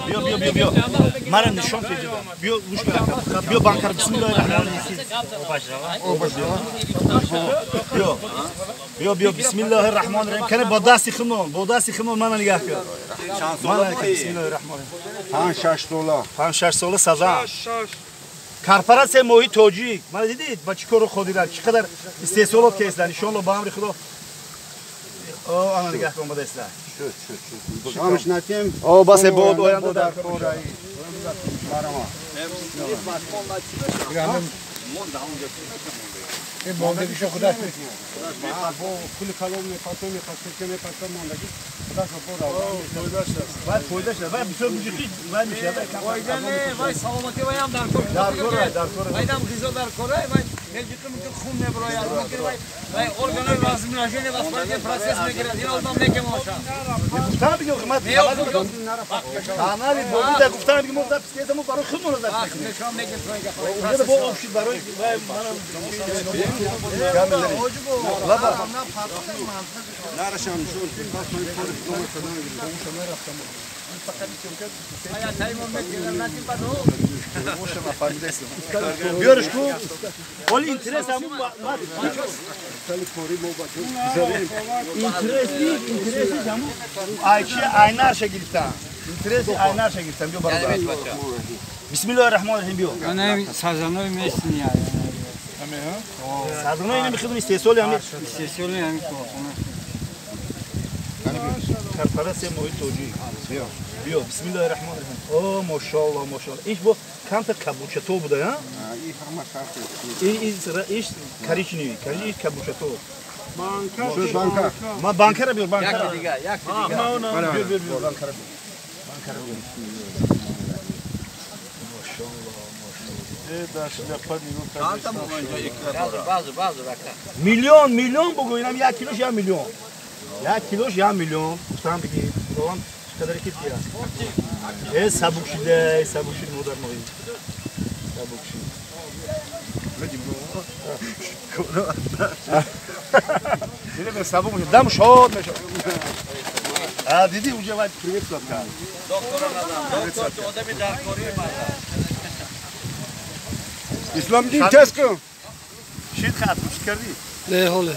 بیا بیا بیا بیا مرا نشان بده بیا گوش کن بیا بانکر بسم الله الرحمن الرحیم بیا بیا بیا بسم الله الرحمن الرحیم کنه با دست خمون با دست خمون من نگاه کن من بسم الله الرحمن الرحیم 5 6 ساله 5 6 ساله سزا корпорация моҳи тоҷик мана дидед ба чӣ кору қодиранд чӣ қадар истеҳсолот кесдан иншоалло ба амри худо ана нигоҳ кун омада истад шамш натем о бас бод оянда дар кор мондагиша худаш бо пули калон мепасо мепасо ки мепасо мондагӣ худаш вай фоидаш вай бисёр мужики вай мешавад фоида не вай саломатӣ вай ҳам дар кор дар кор вайдам ғизо дар кор вай мелҷиқи мумкин хун мебирояд мумкин вай вай органои размножения воспалительный процесс мегирад ин одам мекемошад гуфтам бигем хидмат канали бобида гуфтам бигем мо запись кардем барои худмон запись мекунем унҷа бо об шид барои вай манам лаба нарашам шун بیارش کو ولی интерес همون интерес همون آیچه آینارش گرفتن интерес آینارش گرفتن بیا برادر بسم الله الرحمن الرحیم بیا انا سازانوی میسنی سازانوی اینم خودمون استحصال همین استحصال همین کارخونه корпорация моҳи тоҷик بیا بسم الله الرحمن الرحیم او ماشاءالله ماشاءالله ایش با камтар кабучато буда а иш коричневый коричневый кабучато банка ма банкара биёр банкара як дига як дига биёр биёр биёр банкара банкара биёр мошалло мошалло миллион миллион бугӯ инам як килош як миллион як килош як миллион гуфтам бигӣ худованд чӣ ки дия э сабук шида э сабук шид модар моҳӣ сабук шид дидем сабук мешад дам шод мешад а диди уже вай привет кард доктора надам доктор одами даркории марда исламдин тез кун шид хат чӣ кардӣ не ҳоле